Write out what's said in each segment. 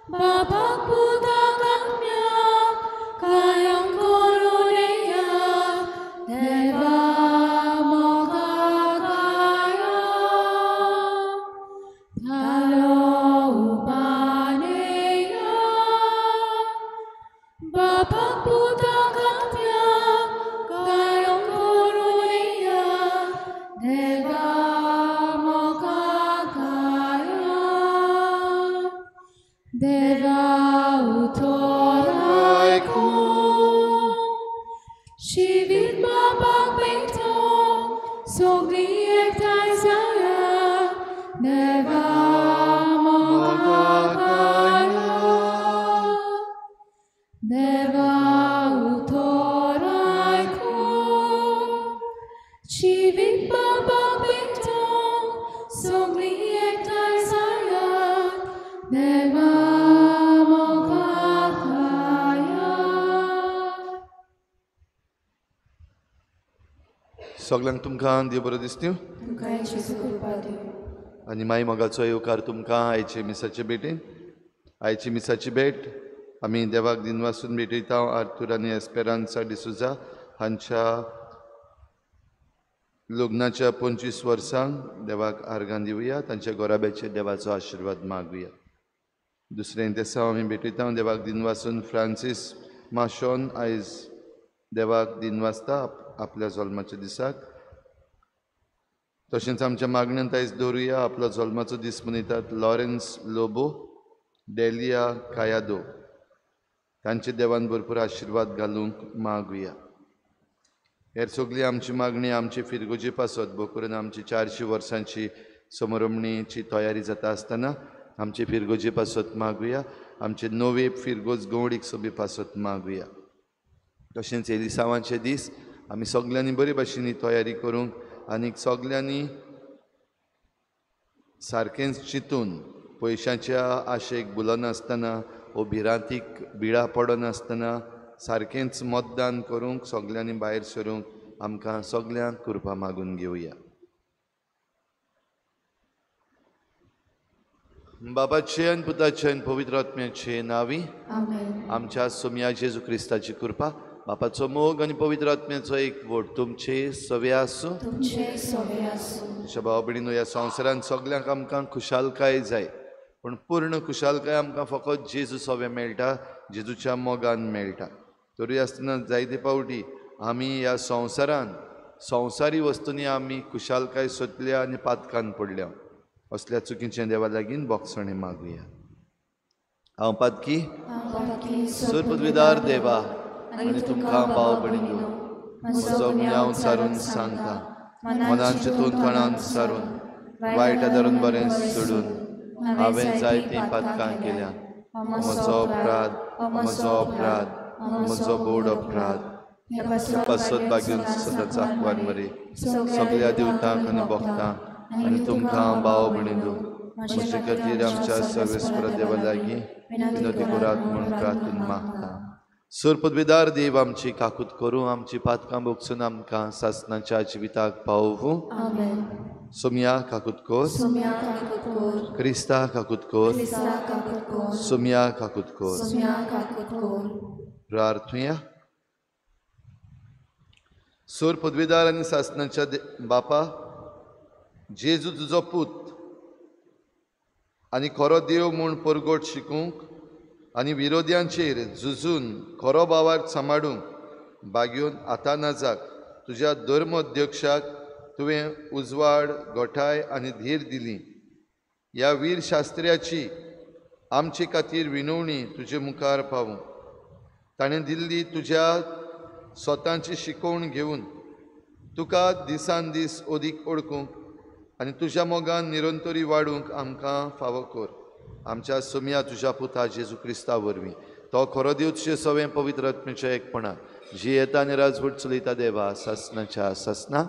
Bapak puta kamya kayang koroneya deva mokakaya talo upaneya. Bapak puta kamya kayang koroneya deva mokakaya deva utoraiku. Shivit bapak beto sogliek taisaya deva mokakaya deva utoraiku. Shivit bapak beto sogliek taisaya deva mokakaya. सगल्यांक तुमकां देव बरो दिसता तुमकां जेजू कृपा दिवं. आनी माई मोगाचो येवकार तुमकां आयचे मिसाचे भेटेन. आयची मिसाची भेट आमी देवाक दिनवासून भेटयता आर्थूर आनी एस्पेरांसा डिसुजा हांच्या लग्नाच्या 25 वर्सांक देवाक आर्गां दिवया, तांच्या गोराब्याचेर देवाचो आशिर्वाद मागुया. दुसरें देसांव आमी भेटयता देवाक दिनवासून फ्रांसीस माशॉन आयज देवाक दिनवासता आपल्या जल्माच्या दिसाक. तशेंच आमच्या मागण्यांत आयज दवरुया आपलो जल्माचो दीस मनयतात लॉरेन्स लोबो, डेलिया कायादो, तांचे देवान भरपूर आशिर्वाद घालूंक मागुया. हेर सगळी आमची मागणी आमची फिरगोजी पासत भोकरून आमची 400 वर्सांची समरमणीची तयारी जाता आसतना आमची फिरगोजी पासत मागुया. आमचे नवे फिरगोज गवडीक सोबी पासत मागुया. तशेंच एलिसांवाचे दीस आमी सगल्यांनी बरे भाशेन तयारी करूंक आनी सगल्यांनी सारकेंच चिंतून पयशांच्या आशेक भुलनासतना वो भिरांतीक बिळा पडनासतना सारकेंच मतदान करूंक सगल्यांनी भायर सरूंक आमकां सगल्यांक कृपा मागून घेवया. बाबाचे आनी पुताचे आनी पवित्र आत्म्याचे नांवी आमेन. आमच्या सोमया जेजू क्रिस्ताची कृपा, बापाचो मोग आनी पवित्र आत्म्याचो एक वोट तुमचे सवे आसूं. तुमचे सवे आसूं. अशा भाव भयणीनो, ह्या संवसारांत सगल्यांक आमकां खुशालकाय जाय, पूण पूर्ण खुशालकाय आमकां फकत जेजू सवे मेळटा, जेजूच्या मोगान मेळटा. तरी आसतना जायते फावटी आमी ह्या संवसारांत संवसारी वस्तूंनी आमी खुशालकाय सोदल्या आनी पातकान पडल्या. असल्या चुकीचें देवा लागीं बोगसणें मागुया. हांव पातकी सुरपदवीदार देवा आनी तुमकां भाव भयणीनो म्हजो गुन्यांव सारून सांगता, मनान चिंतून तणान सारून वायट धरून बरें सोडून हांवें जायतीं पातकां केल्या. म्हजो अपराध, म्हजो अपराध, म्हजो बोड अपराध. पासत बागेवन सदांच आंकवार मरे सगल्या देवतांक आनी भक्तांक आनी तुमकां भाव भयणीनो म्हजे खातीर आमच्या सर्वेस्पर देवा लागीं विनोदी करात म्हूण प्रार्थून मागता. सुरपदवीदार देव आमची काकूत करूं, आमची पातकां भोगसून आमकां सासणाच्या जिविताक पावोवूं. सोमया काकूत कोर, क्रिस्ता काकूत कोर, सोमया काकूत कोर. प्रार्थुया. सूर पदवीदार आनी सासणाच्या बापा, जेजू तुजो पूत आनी खरो देव म्हूण परगट शिकूंक आनी विरोध्यांचेर झुजून खरो भावार्थ सांबाळूंक बागयोवन आतां नाजाक तुज्या धर्म अध्यक्षाक तुवें उजवाड, गोठाय आनी धीर दिली. ह्या वीर शास्त्र्याची आमचे खातीर विनवणी तुजे मुखार पावूं. ताणें दिल्ली तुज्या स्वताची शिकवण घेवन तुका दिसान दीस अदीक ओळखूंक आनी तुज्या मोगान निरंतरी वाडूंक आमकां फावो कर. आमच्या सोमया तुज्या पुता जेजू क्रिस्ता वरवीं, तो खरो देव तुजे सवें पवित्र आत्म्याच्या एकपणान जी येता आनी राजवट चलयता देवा सासणाच्या सासना.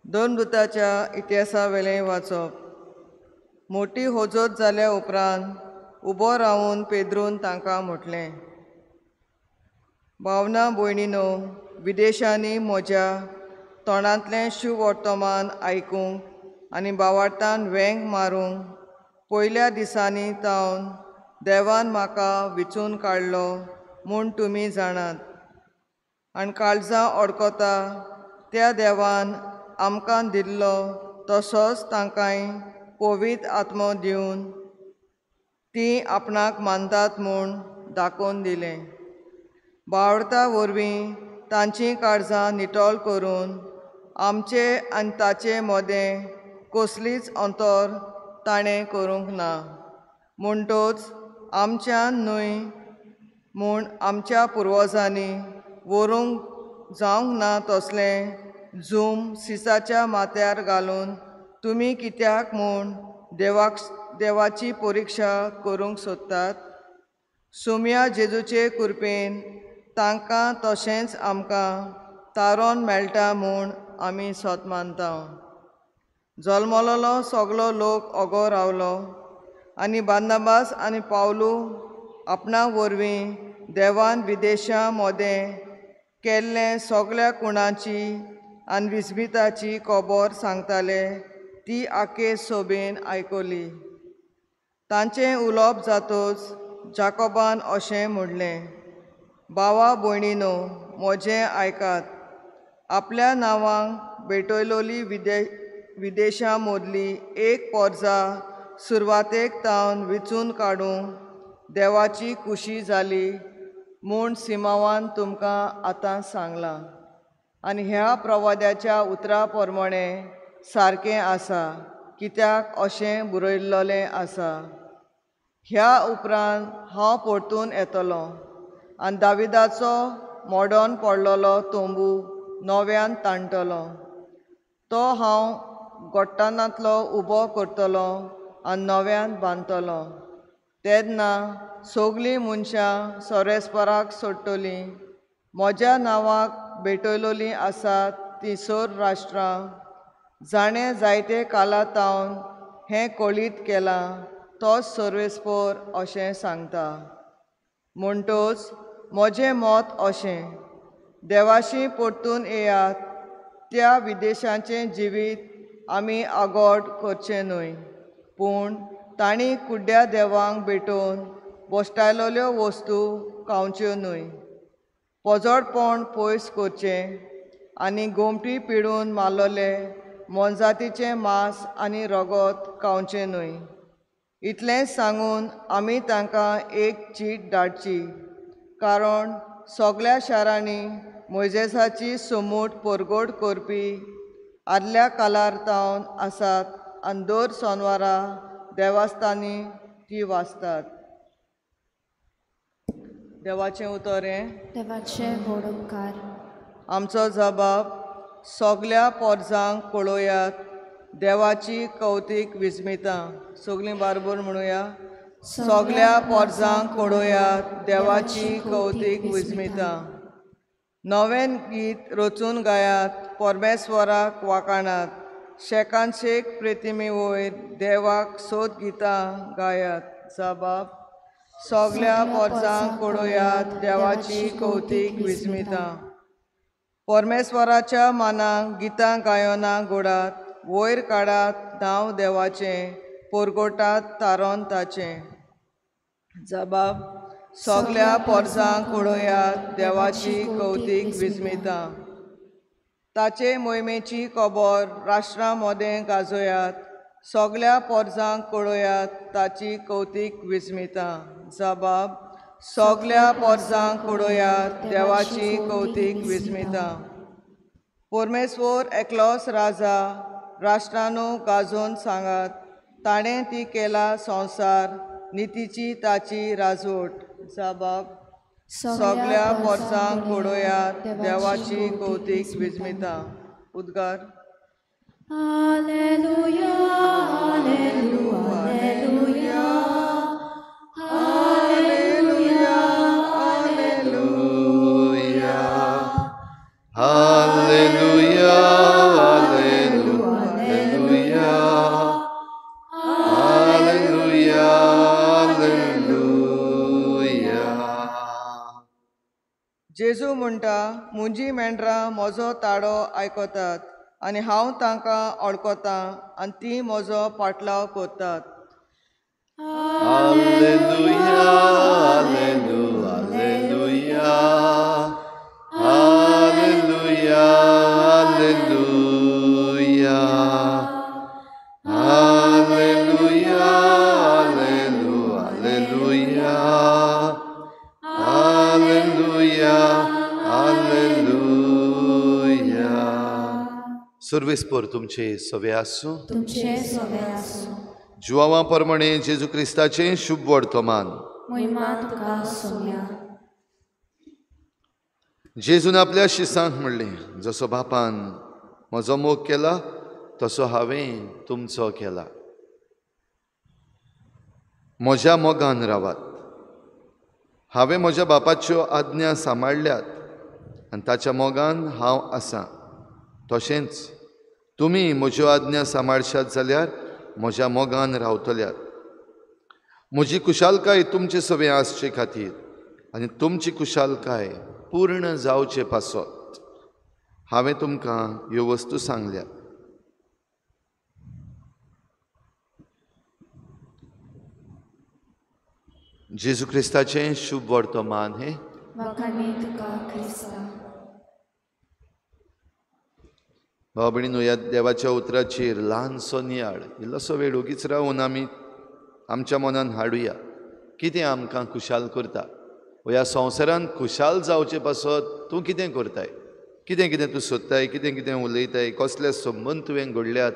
दोन दुताच्या इतिहासावेलें वाचप. मोटी होजत जाल्या उपरांत उबो रावन पेद्रून तांकां म्हटलें, भावना भयणीनो, विदेशांनी म्हज्या तोंडांतलें शुवर्तमान आयकूंक आनी बावार्थान वेंग मारूंक पयल्या दिसांनी तावन देवान म्हाका विचून काडलो म्हूण तुमी जाणात. आनी काळजां अडकता त्या देवान आमकां दिल्लो तसोच तांकांय पवित्र आत्मो दिवन तीं आपणाक मानतात म्हूण दाखोवन दिलें. बावडता वरवीं तांचीं काळजां नितळ करून आमचे आनी ताचे मदें कसलीच अंतर ताणें करूंक ना. म्हणटच आमच्यान न्हय म्हूण आमच्या पुर्वजांनी व्हरूंक जावंक ना तसलें झूम सिसाच्या माथ्यार घालून तुमी कित्याक म्हूण देवाची परिक्षा करूंक सोदतात? सुम्या जेजूचे कृपेन तांकां तशेंच आमकां तारोन मेळटा म्हूण आमी सत मानता. जल्मलोलो सगलो लोक ओगो रावलो आनी बार्नाबास आनी पावलू आपणा वरवीं देवान विदेशां मदें केल्लें सगल्या कुणाची आनी विस्मिताची खबर सांगताले ती आखे सोबेन आयकली. तांचें उलोवप जातच जाकोबान अशें म्हणलें, भावा भयणीनो म्हजें आयकात. आपल्या नांवांक भेटयलोली विदेशां मदली एक पोरजा सुरवातेक तावन विचून काडूंक देवाची खुशी जाली म्हूण सिमांवान तुमकां आतां सांगलां. आनी ह्या प्रवाद्याच्या उतरा प्रमाणें सारकें आसा, कित्याक अशें बरयल्लें आसा, ह्या उपरांत हांव परतून येतलो आनी दाविदाचो मोडोन पडलेलो तंबू नव्यान ताणटलो. तो हांव गोट्टानांतलो उबो करतलो आनी नव्यान बांदतलो. तेन्ना सगलीं मनशां सोरेस्पराक सोडटलीं. म्हज्या नांवाक भेटयलोलीं आसात तीं सोर राष्ट्रां जाणें जायते काला तावन हें कळीत केलां तोच सर्वेस्पर अशें सांगता. म्हणटच म्हजें मत अशें, देवाशी परतून येयात. त्या विदेशांचें जिवीत आमी आगोड करचें न्हय, पूण तांणी कुड्ड्या देवांक भेटोवन भश्टायलोल्यो वस्तू खावच्यो न्हय. पोजडपण पयस करचें आनी गोमटी पिडून मारलोले मोनजातीचें मांस आनी रगत खावचें न्हय. इतलेंच सांगून आमी तांकां एक चीट धाडची, कारण सगल्या शारांनी मोयजेसाची सोमूट परगट करपी आदल्या कालार तावन आसात आनी दर सोनवारा देवस्थानी ती वाचतात. देवाचें उतर हें. देवाचें व्हड उपकार. आमचो जबाब सगल्या पोरजांक पळोवयात देवाची कौतीक विस्मितां. सगलीं बारबर म्हणुया, सगल्या पोरजांक पळोवयात देवाची कौतीक विस्मितां. नवें गीत रचून गायात, परमेश्वराक वाखाणात, शेकान शेक प्रतिमे वयर देवाक सोद गितां गायात. जबाब सगल्या पोरजांक पळोवयात देवाची कौतीक विस्मितां. परमेश्वराच्या मानाक गितां गायनां गोडात, वयर काडात नांव देवाचें, परगटात तारोन ताचें. जबाब सगल्या पोरजांक पळोवयात देवाची कौतीक विस्मितां. ताचे मोहिमेची खबर राष्ट्रां मदें गाजोयात, सगल्या पोरजांक पळोवयात ताची कौतीक विस्मितां. जबाब सगल्या पोरजांक पळोवयात देवाची कौतीक विस्मितां. परमेश्वर एकलोच राजा, राष्ट्रांनो गाजोवन सांगात, ताणें ती केला संवसार, नितीची ताची राजवट. जबाब सगल्या पोरजांक पळोवयात देवाची कौतीक विस्मितां. उद्गार. Alleluia, alleluia, alleluia, alleluia, alleluia, alleluia, alleluia, alleluia. जेजू म्हणटा, म्हजी मेंढरां म्हजो ताळो आयकतात आनी हांव तांकां वळखतां आनी तीं म्हजो पाटलाव करतात. Alleluia, alleluia, alleluia, alleluia, alleluia, alleluia, alleluia, alleluia. सर्वेस्पर तुमचे सवे आसूं. तुमचे सवे आसूं. जुवावा प्रमाणे जेजू क्रिस्ताचें शुभ वर्तमान. महिमा तुका सोम्या. जेजून आपल्या शिसांक म्हणलें, जसो बापान म्हजो मोग केला तसो हांवें तुमचो केला. म्हज्या मोगान रावात. हांवें म्हज्या बापाच्यो आज्ञा सांबाळ्ळ्यात आनी ताच्या मोगान हांव आसां. तशेंच तुमी म्हज्यो आज्ञा सांबाळशात जाल्यार म्हज्या मोगान रावतल्यात. म्हजी खुशालकाय तुमचे सवें आसचे खातीर आनी तुमची खुशालकाय पूर्ण जावचे पासत हांवें तुमकां ह्यो वस्तू सांगल्यात. जेजू क्रिस्ताचें शुभ वर्तमान हें. भाव भयणीनो, ह्या देवाच्या उतराचेर ल्हानसो नियाळ, इल्लोसो वेळ ओगीच रावून आमी आमच्या मनान हाडुया. कितें आमकां खुशाल करता? ह्या संवसारांत खुशाल जावचे पासत तूं कितें करताय? कितें कितें तूं सोदताय? कितें कितें उलयताय? कसले संबंद तुवें घडल्यात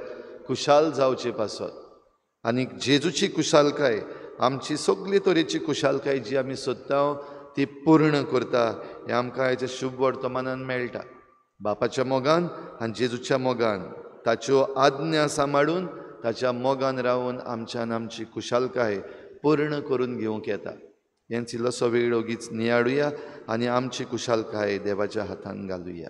खुशाल जावचे पासत? आनी जेजूची खुशालकाय, आमची सगळे तरेची खुशालकाय जी आमी सोदता ती पूर्ण करता. हें आमकां हेच्या शुभ वर्तमानान मेळटा. बापाच्या मोगान आनी जेजूच्या मोगान ताच्यो आज्ञा सांबाळून ताच्या मोगान रावून आमच्यान आमची खुशालकाय पूर्ण करून घेवंक येता. हेंच इल्लोसो वेळ ओगीच नियाळुया आनी आमची खुशालकाय देवाच्या हातान घालुया.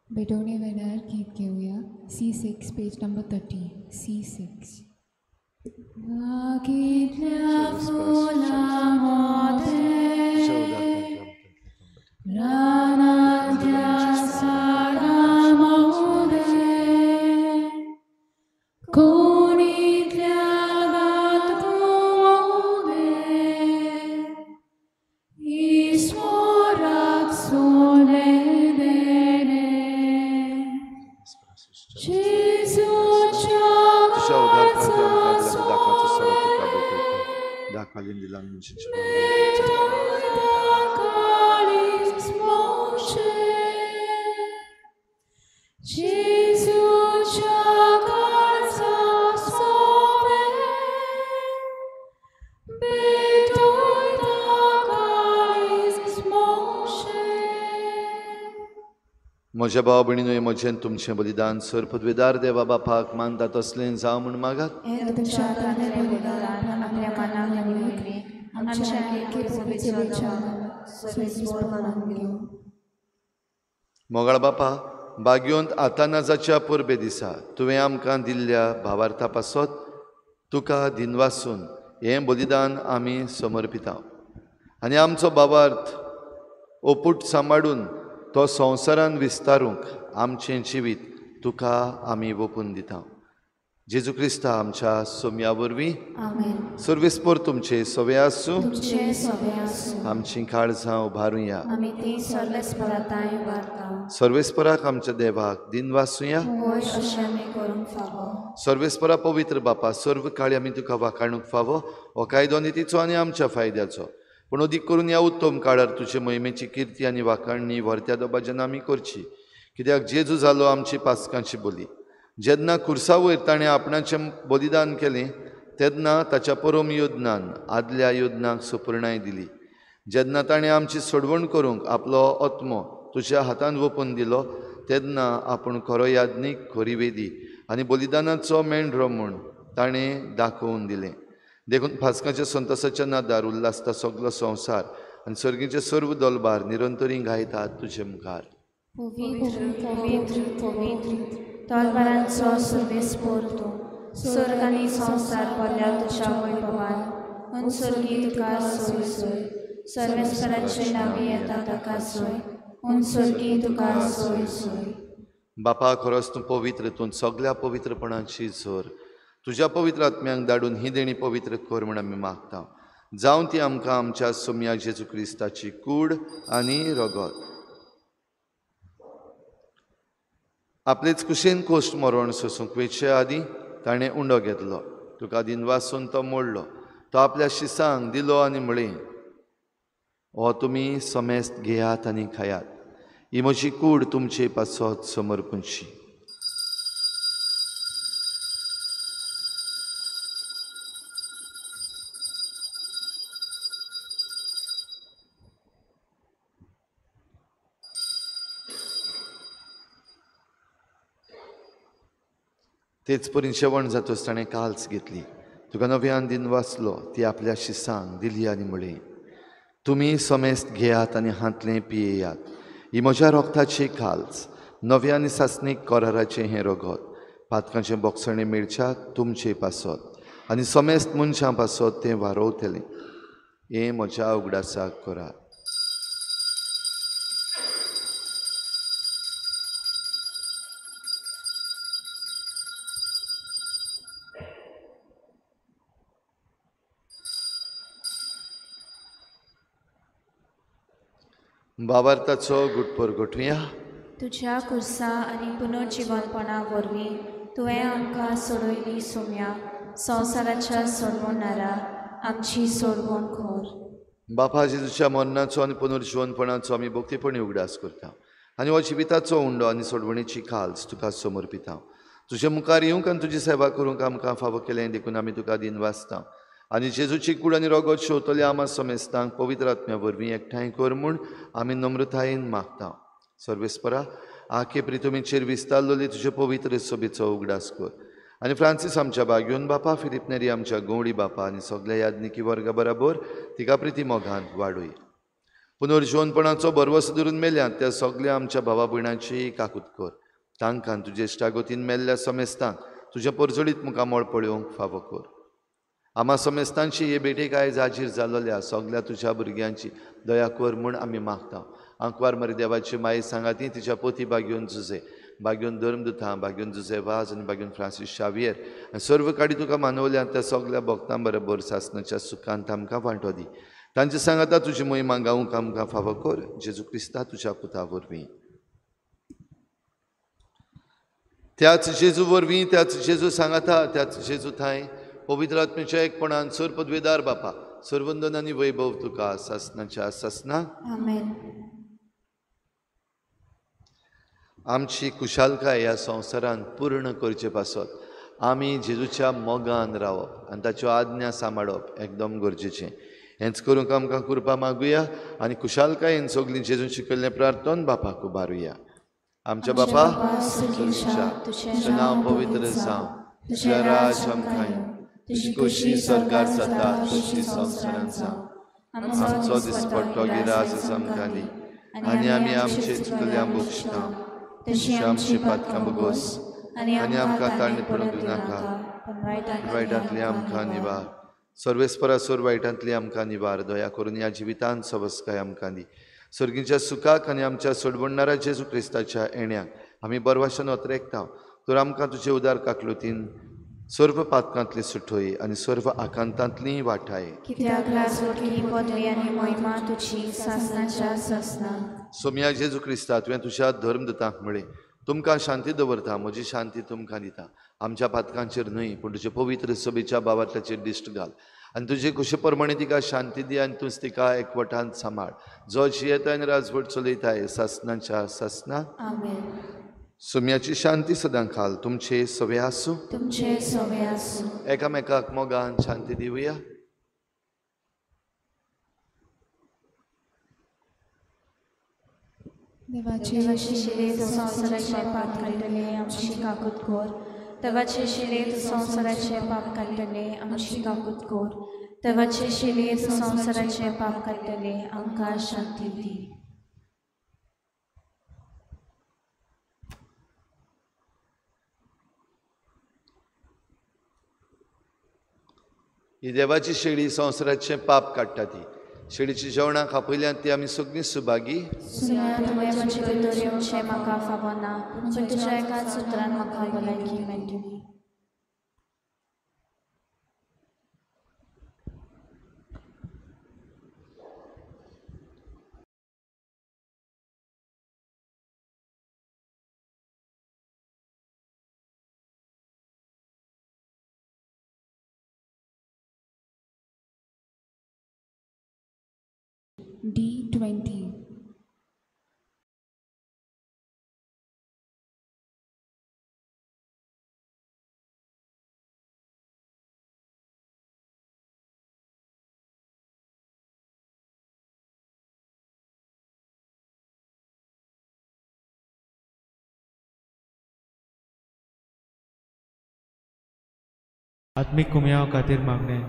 भेटवणे वेळार गीत घेवया. C6 page number 30. C6. बागेंतल्या फुलां मोदें, रानांतल्या झाडां मोदें, कोणींतल्या गातूं मोदें, ईश्वराक सोले देणे. म्हज्या भाव भयणीनो, म्हजें तुमचें बलिदान सर पदवेदार देवा बापाक मानता तसलें जावं म्हूण मागात. मोगाळ बापा, बागयोंत आतानाजाच्या परबे दिसा तुवें आमकां दिल्ल्या भावार्था पासत तुका दिनवासून हें बलिदान आमी समर्पिता आनी आमचो भावार्थ ओपूट सांबाळून तो संवसारान विस्तारूंक आमचें जिवीत तुका आमी ओपून दिता. जेजू क्रिस्ता आमच्या सोम्या वरवीं. सर्वेस्पर तुमचे सवे आसूं. आमची काळजां उबारुया. सर्वेस्पराक आमच्या देवाक दिनवासुया. सर्वेस्परा पवित्र बापा, सर्व काळी आमी तुका वाखाणूंक फावो. हो कायदो नितीचो आनी आमच्या फायद्याचो, पूण अदीक करून ह्या उत्तम काळार तुजे मोहिमेची किर्ती आनी वाखाणणी व्हरत्या दोबाज्यान आमी करची. कित्याक जेजू जालो आमची पासकांची बोली जेन्ना खुर्सा वयर ताणें आपणाचें बलिदान केलें तेन्ना ताच्या परम योजनान आदल्या योजनांक सुपूर्णाय दिली. जेन्ना ताणें आमची सोडवण करूंक आपलो आत्मो तुज्या हातान वोपून दिलो तेन्ना आपूण खरो याज्ञीक, खरी वेदी आनी बलिदानाचो मेंढरो म्हूण ताणें दाखोवन दिलें. देखून फास्काच्या संतोसाच्या नादार उल्हासता सगलो संवसार आनी सर्गीचे सर्व दलबार निरंतरी गायतात तुजे मुखार. पवित्र पवित्र पवित्र तलवारांचो सर्वेस्पोर तूं, स्वर्ग आनी संवसार भरल्या तुज्या वैभवान. उन स्वर्गी तुका सोय सोय, सर्वेस्पराचे नांवी येता ताका सोय, उन स्वर्गी तुका सोय सोय. बापा, खरोच तूं पवित्र, तूं सगल्या पवित्रपणाची झर. तुज्या पवित्र आत्म्यांक धाडून ही देणी पवित्र कर म्हूण आमी मागता. जावं ती आमकां आमच्या सोम्या जेजू क्रिस्ताची कूड आनी रगत. आपलेच कुशेन कोश्ट मरण सोसूंक वेचे आदीं ताणें उंडो घेतलो, तुका दिनवासून तो मोडलो, तो आपल्या शिसांक दिलो आनी म्हळें, हो तुमी समेस्त घेयात आनी खायात, ही म्हजी कूड तुमचे पासत समर्पणची. तेच परी जेवण जातच ताणें काल्स घेतली, तुका नव्यान दिन वाचलो, ती आपल्या शिसांक दिली आनी म्हळें, तुमी समेस्त घेयात आनी हांतलें पियेयात, ही म्हज्या रोगताची काल्स, नव्या आनी सासणीक कराराचें हें रगत, पातकांचें बोगसणें मेळच्याक तुमचे पासत आनी समेस्त मनशां पासत तें वारोवतलें. हें म्हज्या उगडासाक करात. बाबार्थाचो गुटपोर गोठुया. तुज्या कुर्सा आनी पुनर्जिवनपणा वरवीं तुवें आमकां सोडयली सोम्या, संवसाराच्या सोडवणारा आमची सोडवण कर. बापा, जेजूच्या मरणाचो आनी पुनर्जिवनपणाचो आमी भक्तीपणी उगडास करता आनी हो जिविताचो उंडो आनी सोडवणेची खाल्स तुका समर्पिता. तुजे मुखार येवंक आनी तुजी सेवा करूंक आमकां फावो केलें देखून आमी तुका दिनवासता आनी जेजूची कूड आनी रगत शेवतले आमा समेस्तांक पवित्र आत्म्या वरवीं एकठांय कर म्हूण आमी नम्रतायेन मागता. सर्वेस्परा, आखे प्रितुमीचेर विस्तारलेली तुजे पवित्र सभेचो उगडास कर आनी फ्रांसीस आमच्या बागयोन बापा, फिलीप नेरी आमच्या गवळी बापा आनी सगल्या याज्ञिकी वर्गा बराबर तिका प्रिती मोगान वाडय. पुनर्जिवनपणाचो भरवस धरून मेल्यात त्या सगल्या आमच्या भावा भयणांची काकूत कर. तांकां तुजे इश्टागतीन मेल्ल्या समेस्तांक तुजें परजळीत मुखामळ पळोवंक फावो कर. आमा समेस्तांची हे भेटेक आयज हाजीर जालोल्या सगल्या तुज्या भुरग्यांची दया कर म्हूण आमी मागता. आंकवार मरी देवाची माई सांगाती तिच्या पोती बागयोन जुजे, बागयोन धर्मदुतां, बागयोन जुजे वाज आनी बागयोन फ्रांसीस शावियर आनी सर्व काडी तुका मानवल्या त्या सगल्या भक्तां बरोबर सासणाच्या सुखांत आमकां वांटो दी. तांचे सांगाता तुजी मोहिमा गावंक आमकां फावो कर, जेजू क्रिस्ता तुज्या पुता वरवीं. त्याच जेजू वरवीं, त्याच जेजू सांगाता, त्याच जेजू थांय पवित्र आत्म्याच्या एकपणान सर पदवेदार बापा, सर्वंदन आनी वैभव तुका सासणाच्या सासना. आमेन. आमची कुशालकाय ह्या संवसारान पूर्ण करचे पासत आमी जेजूच्या मोगान रावप आनी ताच्यो आज्ञा सांबाळप एकदम गरजेचें. हेंच करूंक आमकां कृपा मागुया आनी कुशालकायेन सगळीं जेजून शिकयल्लें प्रार्थन बापाक उबारुया. आमच्या बापा स्वर्गीच्या, तुजें नांव पवित्र जावं, तुजें राज आमकां येवं, तुजी खोशी स्वर्गार जाता तशी संवसारांत जावं. आमचो दिसपट्टो गिरास आमकां दी आनी आमी आमचे चुकल्या भोगशिता तशी आमची पातकां भोगोस आनी आमकां ताणें पडूंक दिनाका, वायटांतली आमकां निवार. सर्वेस्परा सोर वायटांतली आमकां निवार. दया करून ह्या जिवितांत सवस्काय आमकां दी. सर्गीच्या सुखाक आनी आमच्या सोडवणणारा जेजू क्रिस्ताच्या येण्याक आमी बरवाशन अत्रेकता. तर आमकां तुजे उदार काकलुतीन सर्व पातकांतली सुटोय आनी सर्व आकांतांतली वाठाय. कित्याक राजवटकी पदवी आनी महिमा तुजी सासणाच्या सासणा. सोम्या जेजू क्रिस्ता, तुवें तुज्या धर्मदुतांक म्हळें, तुमकां शांती दवरता, म्हजी शांती तुमकां दिता. आमच्या पातकांचेर न्हय पूण तुजे पवित्र सभेच्या बाबातल्याचेर दिश्ट घाल आनी तुजे खुशे प्रमाणे तिका शांती दी आनी तूंच तिका एकवटान सांबाळ, जो जियेता आनी राजवट चलयताय सासणाच्या सासणा. आमेन. सोम्याची शांती सदां खाल तुमचे सवे आसूं, तुमचे सवे आसूं। एकामेकाक मोगान शांती दिवया। देवाचे शिले तूं संवसाराचे पाप काडटले आमची काकूत कर। देवाचे शिले तूं संवसाराचे पाप काडटले आमची काकूत कर। देवाचे शिले तूं संवसाराचे पाप काडटले आमकां शांती दी। ही देवाची शेळी संवसाराचें पाप काडटा ती शेळीची जेवणां खापयल्यान ती आमी सगळीं सुभागी। तुवें म्हजे भितर येवचें म्हाका फावना, पूण तुज्या एकाच उतरान म्हाका भलायकी मेळटली। D20. आत्मिक कुमयाव खातीर मागणें।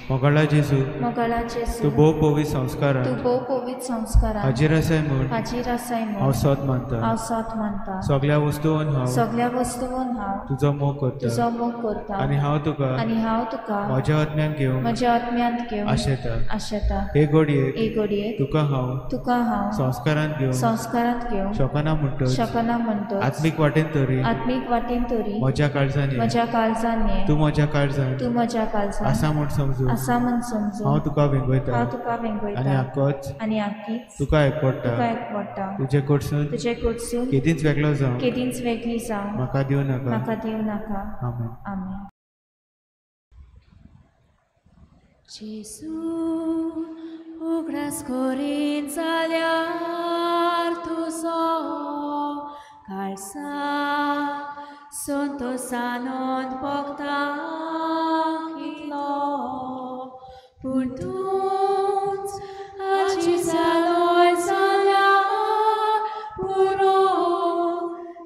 मोगाळा जेजू, मोगाळा जेजू, तूं भोव पवित्र संस्कारान, तूं भोव पवित्र संस्कारान हाजीर आसाय म्हूण, हाजीर आसाय म्हूण हांव सोद मानता, हांव सोद मानता। सगळ्या वस्तून हांव, सगळ्या वस्तून हांव तुजो मोग करता, तुजो मोग करता आनी हांव तुका, आनी हांव तुका म्हज्या आत्म्यान घेवन, म्हज्या आत्म्यांत घेवन आशेता, आशेता। हे घडयेक, हे घडयेक तुका हांव, तुका हांव संस्कारांत घेवन, संस्कारांत घेवन शकना म्हणटच, शकना म्हणटच आत्मीक वाटेन तरी, आत्मीक वाटेन तरी म्हज्या काळजान, म्हज्या काळजान तूं म्हज्या काळजान, तूं म्हज्या काळजान आसा म्हूण समजून, आसा म्हूण समजून हांव तुका वेंगयता, हांव तुका वेंगयता आनी आकोच, आनी आकीच तुका एकवडटा, तुका एकवडटा। तुजे कडसून, तुजे कडसून केदींच वेगळो जावं, केदींच वेगळी जावं म्हाका दिवं नाका, म्हाका दिवं नाका। आमेन। आमेन। जेजू उगडास करीन जाल्यार तुजो काळसा संतोषानंद भोगता इतलो, पूण तूंच आजी जालोय जाल्यार पुरो,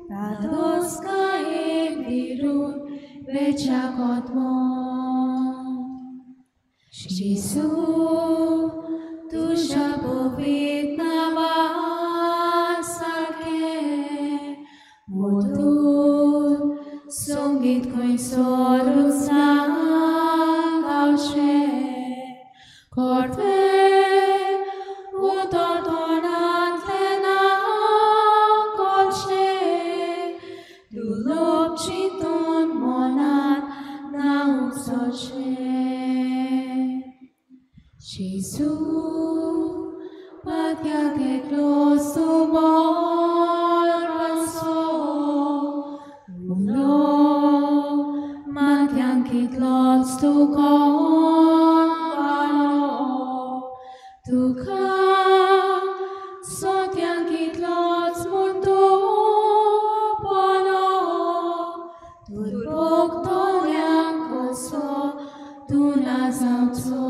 धादोसकायेन विरून वेच्या कोतमो। जेजू तुज्या पवित्र नांवा सारकें मधूर संगीत खंयसरूच ना गावचें, कोडवें उतर तोंडांतलें ना कळचें, दुर्लभ चिंतून मनांत ना उपसचें। जेजू पात्याक एकलोच तूं बरो आसो, उलो माथ्यांक इतलोच तूं कोण बरो, तुका सोत्यांक इतलोच म्हूण तूं बरो, दुर्भोगतल्यांक कसो तूं ना जावचो।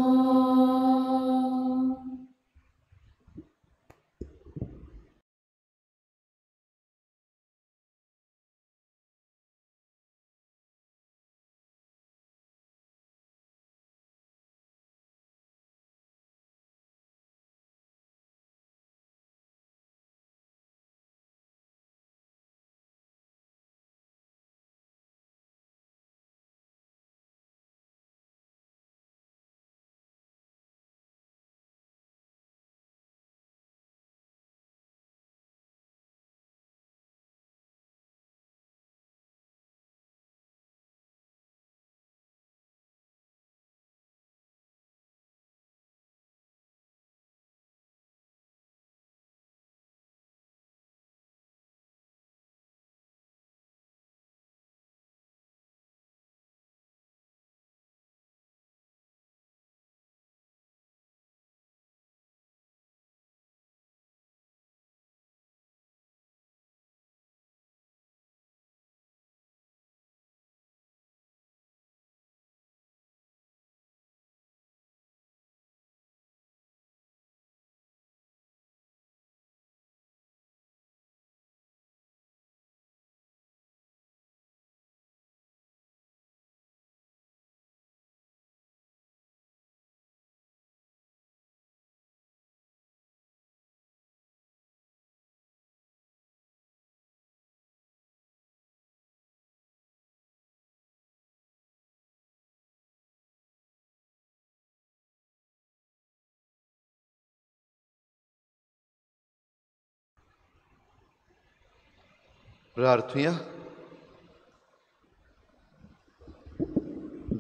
प्रार्थुया.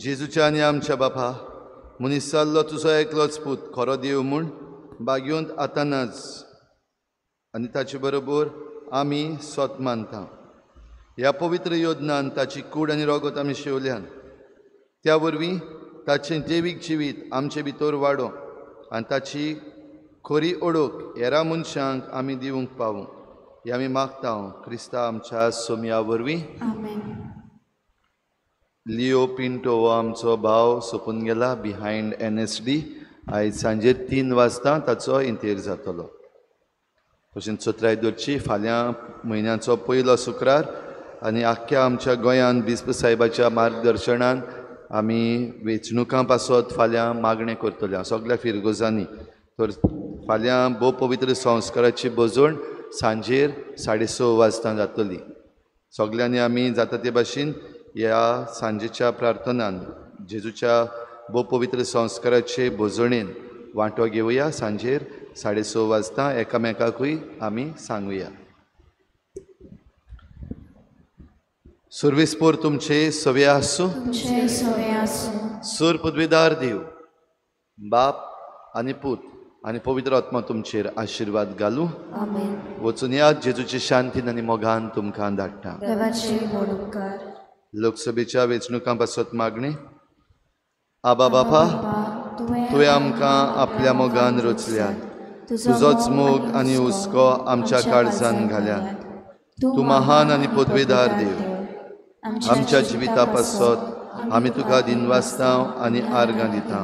जेजूच्या आनी आमच्या बापा, मनीस जाल्लो तुजो एकलोच पूत खरो देव म्हूण बागेवंत आतांच आनी ताचे बरोबर आमी सोत मानता. ह्या पवित्र योजनान ताची कूड आनी रोगत आमी शेवल्यान, त्या वरवीं ताचें देवीक जिवीत आमचे भितर वाडोवं आनी ताची खरी ओळख हेरा मनशांक आमी दिवंक पावूं, हे आमी मागता क्रिस्ता आमच्या सोमया वरवीं. लिओ पिंटो हो आमचो भाव सोंपून गेला बिहायंड NSD. आयज सांजे 3 वाजता ताचो इंतेर जातलो. तशेंच चत्राय दवरची, फाल्यां म्हयन्याचो पयलो शुक्रार आनी आख्ख्या आमच्या गोंयांत बिस्प साहेबाच्या मार्गदर्शनान आमी वेंचणुकां पासत फाल्यां मागणें करतले सगळ्या फिरगोजांनी. तर फाल्यां भोव पवित्र संस्काराची भजवण सांजेर 6:30 वाजता जातली. सगल्यांनी आमी जाता ते भाशेन ह्या सांजेच्या प्रार्थनान जेजूच्या भोव पवित्र संस्काराचे भजणेन वांटो घेवया. सांजेर 6:30 वाजता एकामेकाकूय आमी सांगुया. सुर्वेस्पोर तुमचे सवे आसूं. सूर पदवीदार देव बाप आनी पूत आनी पवित्र आत्मा तुमचेर आशिर्वाद घालूं. वचून या जेजूची शांतीन आनी मोगान तुमकां धाडटा. लोकसभेच्या वेंचणुकां पासत मागणी. आबा बापा, तुवें आमकां आपल्या मोगान रचल्यात, तुजोच मोग आनी हुस्को आमच्या काळजान घाल्यात. तूं महान आनी पदवेदार देव, आमच्या जिविता पासत आमी तुका दिनवासता आनी आर्गां दिता.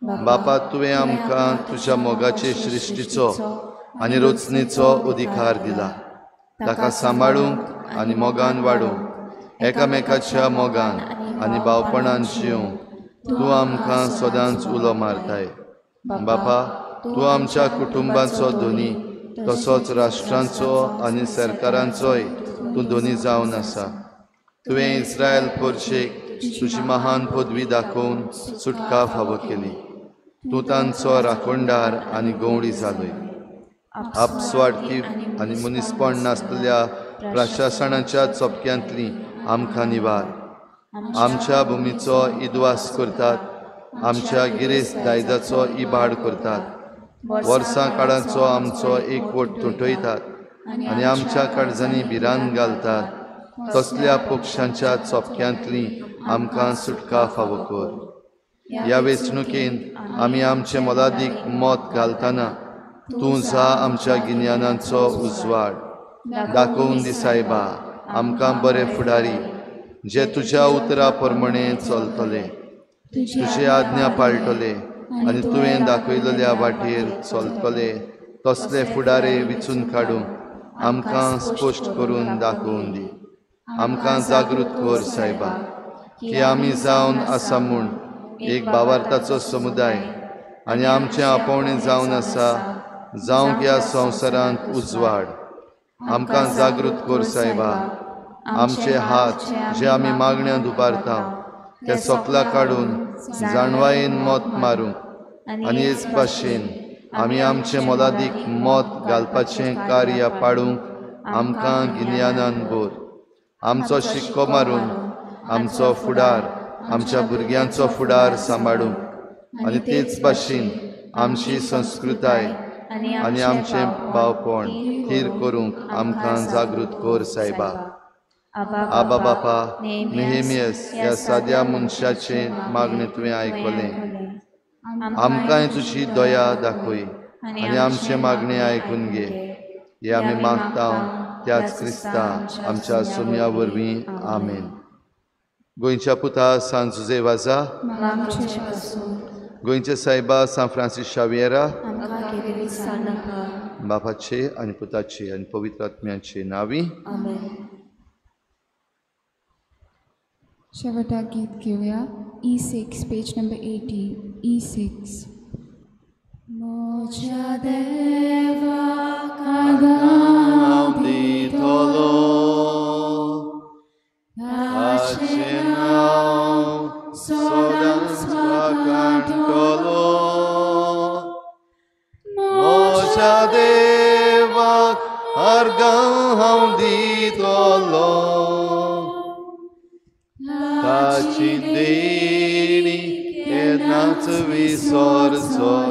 बापा, तुवें आमकां तुज्या मोगाचे सृश्टीचो आनी रचनेचो अधिकार दिला. ताका सांबाळूंक आनी मोगान वाडूंक, एकामेकाच्या मोगान आनी भावपणान जिवंक तूं आमकां सदांच उलो मारताय. बापा, तूं आमच्या कुटुंबाचो धनी, तसोच राष्ट्रांचो आनी सरकारांचोय तूं धनी जावन आसा. तुवें इस्रायल पोरशेक तुजी महान पदवी दाखोवन सुटका फावो केली. तूं तांचो राखणदार आनी गवळी जालोय. आपस्वार्थी आनी मनीसपण नासतल्या प्रशासनाच्या चपक्यांतली आमकां निवार. आमच्या भुमीचो इदवास करतात, आमच्या गिरेस्त दायजाचो इबाड करतात, वर्सां काळाचो आमचो एकवट तुटयतात आनी आमच्या काळजांनी भिरांत घालतात. तसल्या पक्षांच्या चपक्यांतली आमकां सुटका फावो कर. ह्या वेंचणुकेन आमी आमचें मोलादीक मत घालतना तूं जा आमच्या गिन्यानाचो उजवाड दाखोवन दी सायबा. आमकां बरे फुडारी जे तुज्या उतरा प्रमाणे चलतले, तुजी आज्ञा पाळटले आनी तुवें दाखयलेल्या वाटेर चलतले, तसले फुडारी विचून काडूंक आमकां स्पश्ट करून दाखोवन दी. आमकां जागृत कर सायबा, की आमी जावन आसा म्हूण एक भावार्थाचो समुदाय आनी आमचें आपोवणें जावन आसा जावंक ह्या संवसारांत उजवाड. आमकां जागृत कर सायबा, आमचे हात जे आमी मागण्यांत उबारता ते सोकला काडून जाणवायेन मत मारूंक आनी हेच भाशेन आमी आमचें मोलादीक मत घालपाचें कार्य पाडूंक आमकां गिन्यानान भर. आमचो शिक्को मारून आमचो फुडार, आमच्या भुरग्यांचो फुडार सांबाळूंक आनी तेच भाशेन आमची संस्कृताय आनी आमचें भावपण थीर करूंक आमकां जागृत कर सायबा. आबा बापा, नेहेमियस ह्या साद्या मनशाचें मागणें तुवें आयकलें. आमकांय तुजी दया दाखय आनी आमचें मागणें आयकून घे. हे आमी मागता त्याच क्रिस्ता आमच्या सोम्या वरवीं. आमेन. गोंयच्या पुता सांत जुझे वाजा, गोंयचे सायबा सांत फ्रांसीस शावियेरा, बापाचे आनी पुताचे आनी पवित्र आत्म्याचे नांवी. शेवटा गीत घेवया. E6, page number 80. E6. म्हज्या देवाक हांव दितलो, ताचें नांव सदांच वाखाणटलो. म्हज्या देवाक आर्गां हांव दितलो, चोल.